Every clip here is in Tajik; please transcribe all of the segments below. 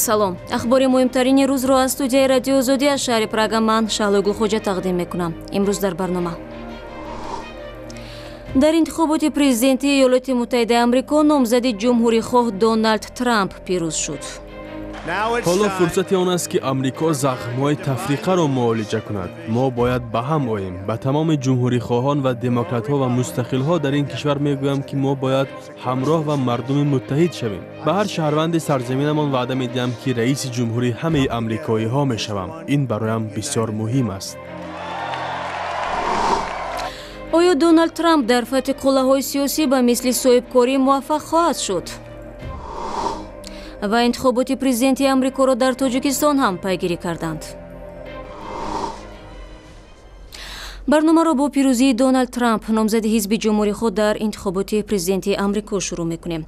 Салом. Ахбори муҳимтарини рӯзро аз студияи Радиои Озодӣ аз шаҳри Прага ман Шаҳлои Гулхоҷа тақдим мекунам. Имрӯз дар барнома. Дар интихоботи президентии Иёлоти Муттаҳидаи Амрико номзади ҷумҳурихоҳ Доналд Трамп пирӯз шуд. Ҳоло фурсати он аст, ки Амрико захмҳои тафриқаро муолиҷа кунад. Мо бояд ба ҳам оем. Ба тамоми ҷумҳурихоҳон ва демократҳо ва мустақилҳо дар ин кишвар мегӯям, ки мо бояд ҳамроҳ ва мардуми муттаҳид шавем. Ба ҳар шаҳрванди сарзаминамон ваъда медиҳам, ки раиси ҷумҳури ҳамаи амрикоиҳо мешавам. Ин бароям бисёр муҳим аст. Оё Доналд Трамп дар фатҳи қуллаҳои сиёсӣ ба мисли соҳибкорӣ муваффақ хоҳад шуд? Ва интихоботи президенти Амрикоро дар Тоҷикистон ҳам пайгирӣ карданд. Барномаро бо пирӯзии Доналд Трамп, номзади ҳизби ҷумҳурихоҳ дар интихоботи президентии Амрико шурӯъ мекунем.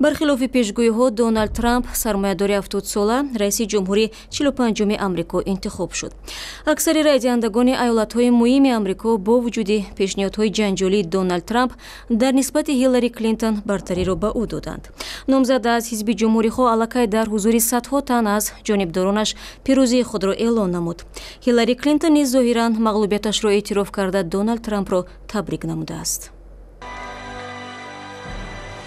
Бархилофи пешгӯиҳо, Доналд Трамп, сармоядори 70-сола, раиси ҷумҳури 45-уми Амрико интихоб шуд. Аксари райдиҳандагони аёлатҳои муҳими Амрико бо вуҷуди пешниҳодҳои ҷанҷолии Доналд Трамп дар нисбати Ҳиллари Клинтон бартариро ба ӯ доданд. Номзад аз ҳизби ҷумҳурихоҳ аллакай дар ҳузури садҳо тан аз ҷонибдоронаш пирӯзии худро эълон намуд. Ҳиллари Клинтон низ зоҳиран мағлубияташро эътироф карда, Доналд Трампро табрик намудааст.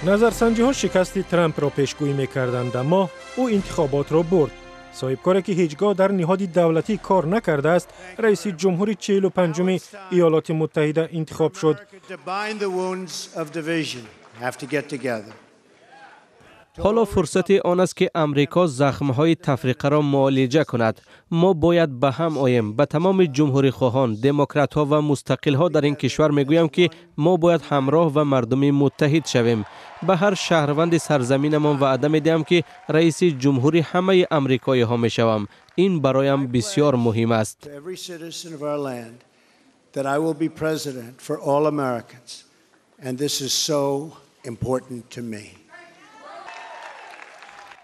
Назарсанҷиҳо шикасти Трампро пешгӯӣ мекарданд, аммо ӯ интихоботро бурд. Соҳибкоре, ки ҳеҷ гоҳ дар ниҳоди давлатӣ кор накардааст, раиси ҷумҳури 45-уми Иёлоти Муттаҳида интихоб шуд. Ҳоло фурсати он аст, ки Амрико захмҳои тафриқаро муолиҷа кунад. Мо бояд ба ҳам оем. Ба тамоми ҷумҳурихоҳон, демократҳо ва мустақилҳо дар ин кишвар мегӯям, ки мо бояд ҳамроҳ ва мардуми муттаҳид шавем. Ба ҳар шаҳрванди сарзаминамон ваъда медиҳам, ки раиси ҷумҳури ҳамаи амрикоиҳо мешавам. Ин бароям бисёр муҳим аст.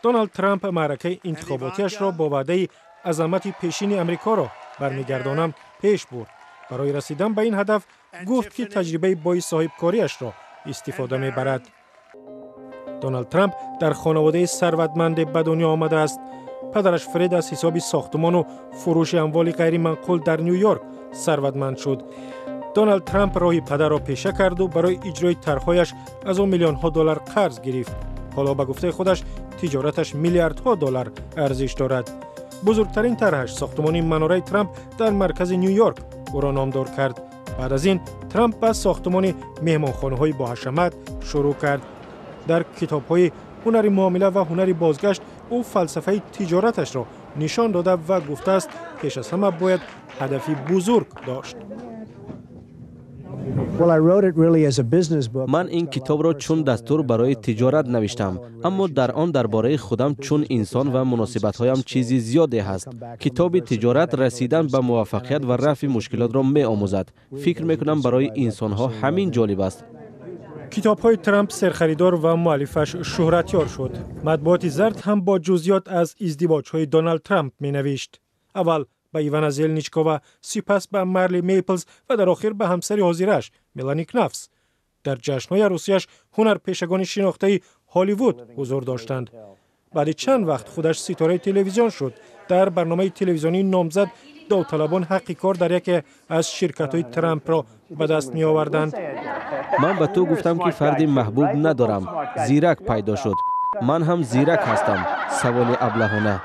Доналд Трамп маъракаи интихоботиашро бо ваъдаи азамати пешини Амрикоро бармегардонам пеш бурд. Барои расидан ба ин ҳадаф гуфт, ки таҷрибаи бои соҳибкориашро истифода мебарад. Доналд Трамп дар хонаводаи сарватманде ба дунё омадааст. Падараш Фред аз ҳисоби сохтумону фурӯши амволи ғайриманқул дар Ню Йорк сарватманд шуд. Доналд Трамп роҳи падарро пеша карду барои иҷрои тарҳҳояш аз ӯ миллионҳо доллар қарз гирифт. Ҳоло ба гуфтаи худаш тиҷораташ миллиардҳо доллар арзиш дорад. Бузургтарин тарҳаш, сохтумони манораи Трамп дар маркази Ню Йорк, ӯро номдор кард. Баъд аз ин Трамп ба сохтумони меҳмонхонаҳои боҳашамат шурӯъ кард. Дар китобҳои «Ҳунари муомила» ва «Ҳунари бозгашт» ӯ фалсафаи тиҷораташро нишон дода ва гуфтааст, пеш аз ҳама бояд ҳадафи бузург дошт. Ман ин китобро чун дастур барои тиҷорат навиштам, аммо дар он дар бораи худам чун инсон ва муносибатҳоям чизи зиёде ҳаст. Китоби тиҷорат расидан ба муваффақият ва рафъи мушкилотро меомӯзад. Фикр мекунам, барои инсонҳо ҳамин ҷолиб аст. Китобҳои Трамп серхаридор ва муаллифаш шӯҳратёр шуд. Матбуоти зард ҳам бо ҷузъиёт аз издивоҷҳои Доналд Трамп менавишт. Аввал ба Ивана Зелничкова, сипас ба Марли Мейплз ва дар охир ба ҳамсари ҳозираш Мелани Кнафс. Дар ҷашнҳои арӯсиаш ҳунарпешагони шинохтаи Ҳолливуд ҳузур доштанд. Баъди чанд вақт худаш ситораи телевизион шуд. Дар барномаи телевизионии «Номзад» довталабон ҳаққи кор дар яке аз ширкатҳои Трампро ба даст меоварданд. Ман ба ту гуфтам, ки фарди маҳбуб надорам. Зирак пайдо шуд. Ман ҳам зирак ҳастам. Саволи аблаҳона.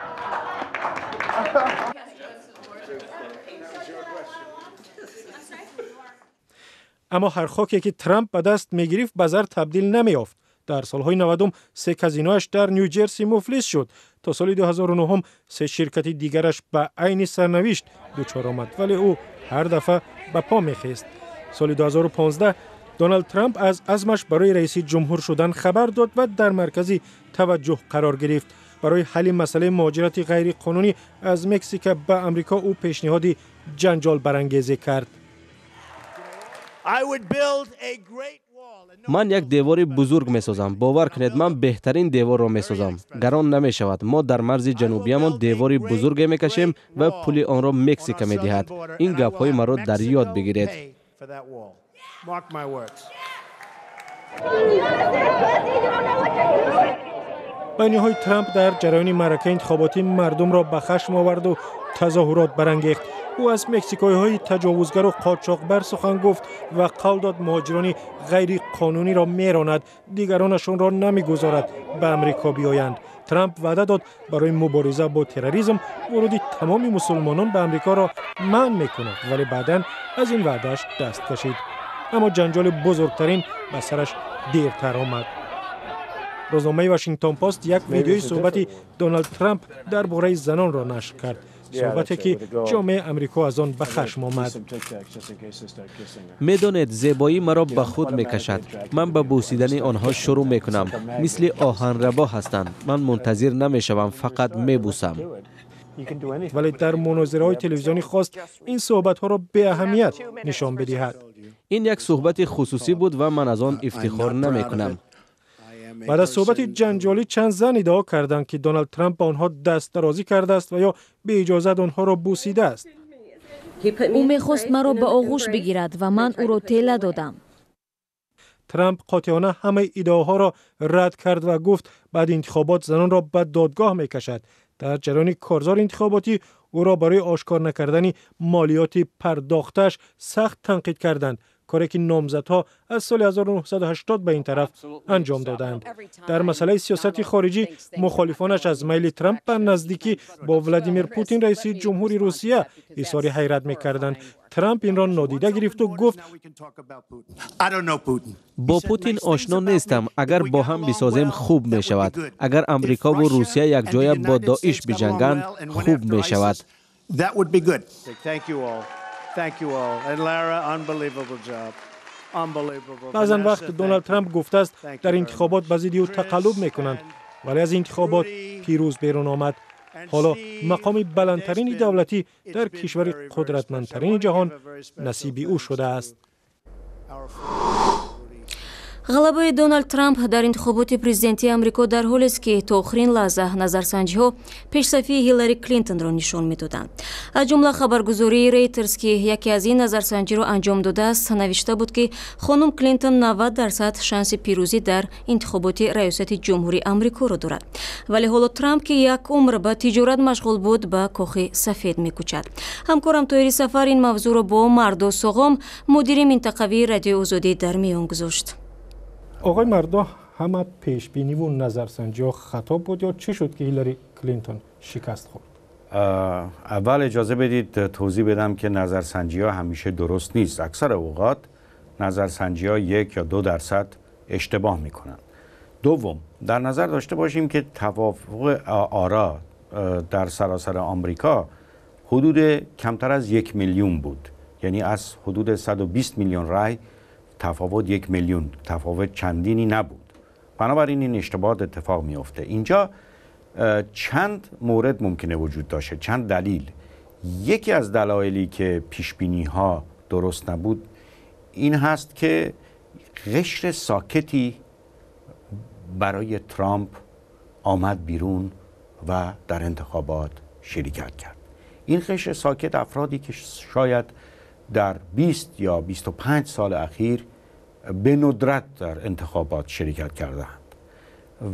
Аммо ҳар хоке, ки Трамп ба даст мегирифт, ба зар табдил намеёфт. Дар солҳои 90-ум се казиноаш дар Ню-Ҷерси муфлис шуд. То соли 2009 се ширкати дигараш ба айни сарнавишт дучор омад, вале ӯ ҳар дафъа ба по мехест. Соли 2015 Доналд Трамп аз азмаш барои раиси ҷумҳур шудан хабар дод ва дар маркази таваҷҷӯҳ қарор гирифт. Барои ҳалли масъалаи муҳоҷирати ғайриқонунӣ аз Мексика ба Амрико ӯ пешниҳоди ҷанҷолбарангезе кард. Ман як девори бузург месозам. Бовар кунед, ман беҳтарин деворро месозам. Гарон намешавад. Мо дар марзи ҷанубиямон девори бузурге мекашем ва пули онро Мексика медиҳад. Ин гапҳои маро дар ёд бигиред. Баёниҳои Трамп дар ҷараёни маъракаи интихоботӣ мардумро ба хашм оварду тазоҳурот барангехт. Ӯ аз мексикоиҳои таҷовузгару қочоқбар сухан гуфт ва қавл дод, муҳоҷирони ғайриқонуниро меронад, дигаронашонро намегузорад ба Амрико биёянд. Трамп ваъда дод, барои мубориза бо терроризм воруди тамоми мусулмонон ба Амрикоро манъ мекунад, вале баъдан аз ин ваъдааш даст кашид. Аммо ҷанҷоли бузургтарин ба сараш дертар омад. Рӯзномаи Вашингтон Пост як видеои суҳбати Доналд Трамп дар бораи занонро нашр кард, суҳбате ки ҷомеаи Амрико аз он ба хашм омад. Медонед, зебоӣ маро ба худ мекашад. Ман ба бӯсидани онҳо шурӯъ мекунам. Мисли оҳанрабо ҳастанд. Ман мунтазир намешавам, фақат мебӯсам. Вале дар мунозираҳои телевизионӣ хост ин суҳбатҳоро беаҳамият нишон бидиҳад. Ин як суҳбати хусусӣ буд ва ман аз он ифтихор намекунам. Баъд аз суҳбати ҷанҷолӣ чанд зан иддао карданд, ки Доналд Трамп ба онҳо дастдарозӣ кардааст ва ё беиҷозат онҳоро бӯсидааст. Ӯ мехост маро ба оғӯш бигирад ва ман ӯро тела додам. Трамп қотеона ҳамаи иддаоҳоро рад кард ва гуфт, баъди интихобот занонро ба додгоҳ мекашад. Дар ҷараёни корзори интихоботӣ ӯро барои ошкор накардани молиёти пардохтааш сахт танқид карданд, коре ки номзадҳо аз соли 1980 ба ин тараф анҷом доданд. Дар масъалаи сиёсати хориҷӣ мухолифонаш аз майли Трамп ба наздикӣ бо Владимир Путин, раиси ҷумҳури Русия, изҳори ҳайрат мекарданд. Трамп инро нодида гирифту гуфт: Бо Путин ошно нестам. Агар бо ҳам бисозем, хуб мешавад. Агар Амрикову Русия якҷоя бо Доиш биҷанганд, хуб мешавад. Thank you all. And Lara, unbelievable job. Баъзан вақт Доналд Трамп гуфтааст, дар интихобот ба зидди ӯ тақаллуб мекунанд, вале аз интихобот пирӯз берун омад. Ҳоло мақоми баландтарини давлатӣ дар кишвари қудратмандтарини ҷаҳон насиби ӯ шудааст. Ғалабаи Доналд Трамп дар интихоботи президентии Амрико дар ҳолест, ки то охирин лаҳза назарсанҷиҳо пешсафии Ҳиллари Клинтонро нишон медоданд. Аз ҷумла хабаргузории Рейтерс, ки яке аз ин назарсанҷиро анҷом додааст, навишта буд, ки хонум Клинтон 90% шанси пирӯзӣ дар интихоботи раёсати ҷумҳурии Амрикоро дорад. Вале ҳоло Трамп, ки як умр ба тиҷорат машғул буд, ба Кохи Сафед мекӯчад. Ҳамкорам Тоҳири Сафар ин мавзӯъро бо Мардо Соғом, мудири минтақавии Радиои Озодӣ, дар миён гузошт. Оғои Мардо, ҳама пешбиниву назарсанҷиҳо хато буд ё чӣ шуд, ки Ҳиллари Клинтон шикаст хӯрд? اول اجازه بدید توضیح بدم که نظرسنجی ها همیشه درست نیست. اکثر اوقات نظرسنجی ها 1 یا 2% اشتباه میکنن. دوم، در نظر داشته باشیم که توافق آرا در سراسر آمریکا حدود کمتر از 1 میلیون بود. یعنی از حدود 120 میلیون رای، تفاوت 1 میلیون تفاوت چندینی نبود. بنابراین این اشتباهات اتفاق میفته. اینجا چند مورد ممکنه وجود داشته، چند دلیل. یکی از دلایلی که پیش بینی ها درست نبود این هست که قشر ساکتی برای ترامپ آمد بیرون و در انتخابات شرکت کرد. این قشر ساکت افرادی که شاید در 20 یا 25 سال اخیر به ندرت در انتخابات شرکت کردند،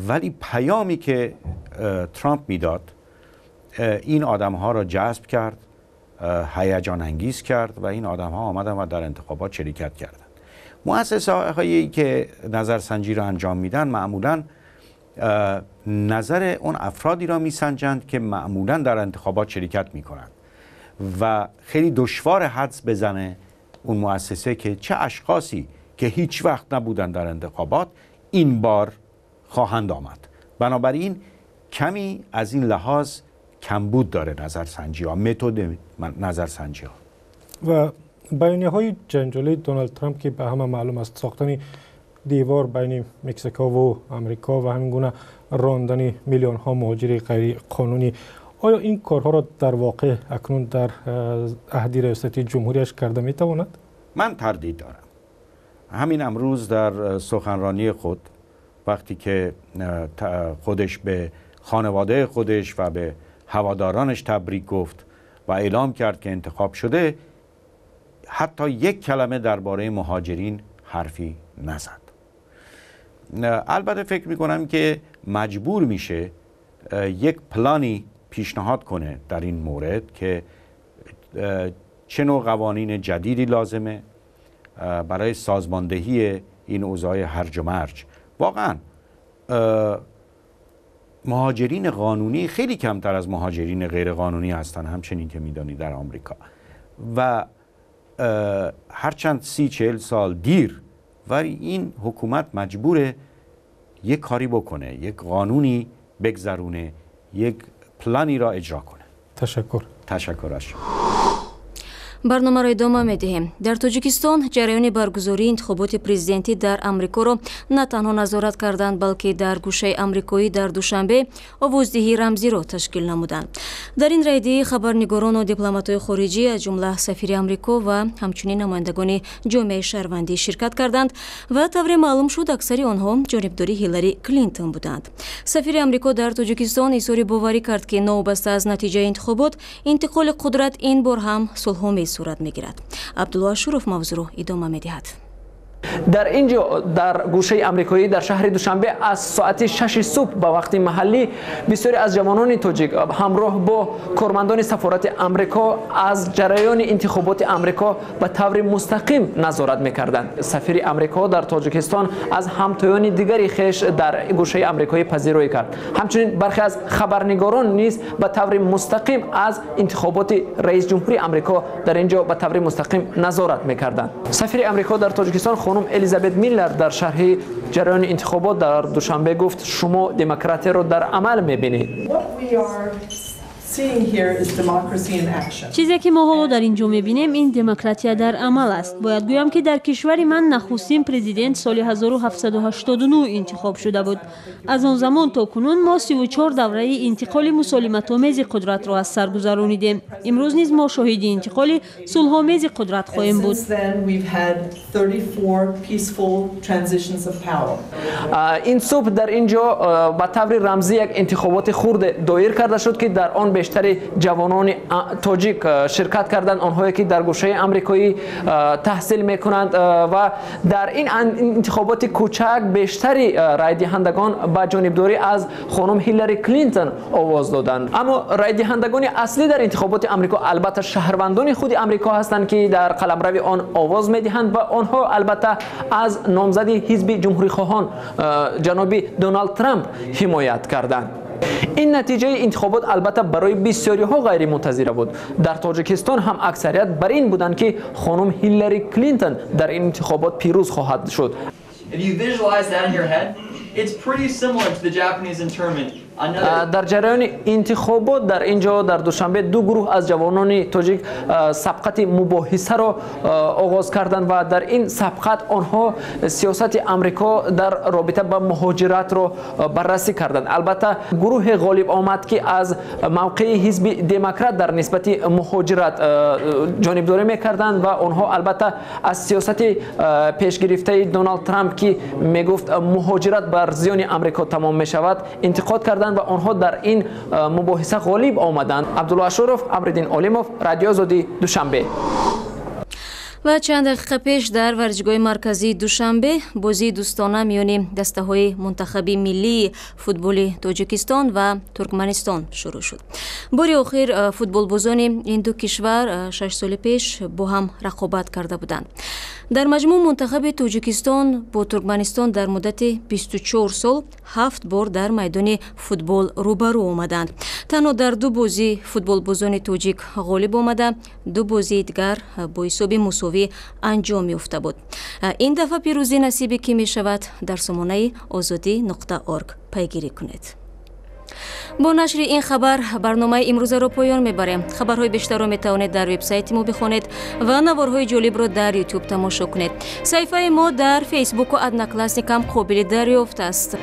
ولی پیامی که ترامپ میداد این آدم ها را جذب کرد، هیجان انگیز کرد و این آدم ها آمدن و در انتخابات شرکت کردند. مؤسسه هایی که نظرسنجی را انجام میدن معمولا نظر اون افرادی را میسنجند که معمولا در انتخابات شرکت میکنند و خیلی دشوار حدس بزنه اون مؤسسه که چه اشخاصی که هیچ وقت نبودن در انتخابات این بار خواهند آمد. بنابراین کمی از این لحاظ کمبود داره نظرسنجی ها، متد نظرسنجی ها. و بیانیه های جنجالی دونالد ترامپ که به همه معلوم است، ساختن دیوار بین مکزیکو و امریکا و همین گونه راندن میلیون ها مهاجر غیر قانونی، آیا این کارها را در واقع اکنون در عهد ریاست جمهوریش کرده می تواند؟ من تردید دارم. همین امروز در سخنرانی خود، وقتی که خودش به خانواده خودش و به هوادارانش تبریک گفت و اعلام کرد که انتخاب شده، حتی یک کلمه درباره مهاجرین حرفی نزد. البته فکر میکنم که مجبور میشه یک پلانی پیشنهاد کنه در این مورد که چه نوع قوانین جدیدی لازمه برای سازماندهی این اوضاع هرج و مرج. واقعا مهاجرین قانونی خیلی کمتر از مهاجرین غیر قانونی هستن، همچنین که میدانی در آمریکا، و هرچند 30-40 سال دیر، ولی این حکومت مجبوره یک کاری بکنه، یک قانونی بگذرونه، یک پلانی را اجرا کنه. تشکر از شما. Барномаро идома медиҳем. Дар Тоҷикистон ҷараёни баргузории интихоботи президентӣ дар Амрикоро на танҳо назорат карданд, балки дар гӯшаи амрикоӣ дар Душанбе овоздиҳии рамзиро ташкил намуданд. Дар ин райдиҳӣ хабарнигорону дипломатҳои хориҷӣ, аз ҷумла сафири Амрико ва ҳамчунин намояндагони ҷомеаи шаҳрвандӣ ширкат карданд ва тавре маълум шуд, аксари онҳо ҷонибдори Ҳиллари Клинтон буданд. Сафири Амрико дар Тоҷикистон изҳори боварӣ кард, ки новобаста аз натиҷаи интихобот, интиқоли қудрат ин бор ҳам сулҳомез сурат мегирад. Абдулло Ашуров мавзӯъро идома медиҳад. Дар ин ҷо, дар гӯшаи амрикоӣ, дар шаҳри Душанбе, аз соати 6 субҳ ба вақти маҳаллӣ бисёре аз ҷавонони тоҷик ҳамроҳ бо кормандони сафорати Амрико аз ҷараёни интихоботи Амрико ба таври мустақим назорат мекарданд. Сафири Амрико дар Тоҷикистон аз ҳамтоёни дигари хеш дар гӯшаи амрикоӣ пазироӣ кард. Ҳамчунин бархе аз хабарнигорон низ ба таври мустақим аз интихоботи раисҷумҳури Амрико дар ин ҷо ба таври мустақим назорат мекарданд. Сафири Амрико дар Тоҷикистон хонум Элизабет Миллер дар шарҳи ҷараёни интихобот дар Душанбе гуфт: «Шумо демократияро дар амал мебинед.» Чизе ки мо ҳоло дар ин ҷо мебинем, ин демократия дар амал аст. Бояд гӯям, ки дар кишвари ман нахустин президент соли 1789 интихоб шуда буд. Аз он замон то кунун мо 34 давраи интиқоли мусолиматомези қудратро аз сар гузаронидем. Имрӯз низ мо шоҳиди интиқоли сулҳомези қудрат хоҳем буд. Ин субҳ дар ин ҷо ба таври рамзӣ як интихоботи хурде доир карда шуд, ки дар он бештари ҷавонони тоҷик ширкат карданд, онҳое ки дар гӯшаи амрикоӣ таҳсил мекунанд, ва дар ин интихоботи кӯчак бештари райдиҳандагон ба ҷонибдорӣ аз хонум Ҳиллари Клинтон овоз доданд. Аммо райдиҳандагони аслӣ дар интихоботи Амрико албатта шаҳрвандони худи Амрико ҳастанд, ки дар қаламрави он овоз медиҳанд, ва онҳо албатта аз номзади ҳизби ҷумҳурихоҳон ҷаноби Доналд Трамп ҳимоят карданд. Ин натиҷаи интихобот албатта барои бисёриҳо ғайримунтазира буд. Дар Тоҷикистон ҳам аксарият бар ин буданд, ки хонум Ҳиллари Клинтон дар ин интихобот пирӯз хоҳад шуд. Дар ҷараёни интихобот дар ин ҷо, дар Душанбе, ду гурӯҳ аз ҷавонони тоҷик сабқати мубоҳисаро оғоз карданд ва дар ин сабқат онҳо сиёсати Амрико дар робита ба муҳоҷиратро баррасӣ карданд. Албатта гурӯҳе ғолиб омад, ки аз мавқеи ҳизби демократ дар нисбати муҳоҷират ҷонибдорӣ мекарданд, ва онҳо албатта аз сиёсати пешгирифтаи Доналд Трамп, ки мегуфт муҳоҷират бар зиёни Амрико тамом мешавад, интиқод карданд ва онҳо дар ин мубоҳиса ғолиб омаданд. Абдулло Ашуров, Амриддин Олимов, Радиои Озодӣ, Душанбе. Ва чанд дақиқа пеш дар варзишгоҳи марказии Душанбе бозии дӯстона миёни дастаҳои мунтахаби миллии футболи Тоҷикистон ва Туркманистон шурӯъ шуд. Бори охир футболбозони ин ду кишвар 6 соли пеш бо ҳам рақобат карда буданд. Дар маҷмӯъ мунтахаби Тоҷикистон бо Туркманистон дар муддати 24 сол ҳафт бор дар майдони футбол рӯбарӯ омаданд. Танҳо дар ду бозӣ футболбозони тоҷик ғолиб омада, ду бозии дигар бо ҳисоби мусовӣ анҷом ёфта буд. Ин дафъа пирӯзӣ насиби кӣ мешавад, дар сомонаи озодӣ.орг пайгирӣ кунед. Бо нашри ин хабар барномаи имрӯзаро поён мебарем. Хабарҳои бештарро метавонед дар вебсайти мо бихонед ва наворҳои ҷолибро дар Ютуб тамошо кунед. Саҳифаи мо дар Фейсбуку Одноклассникам қобили дарёфт аст.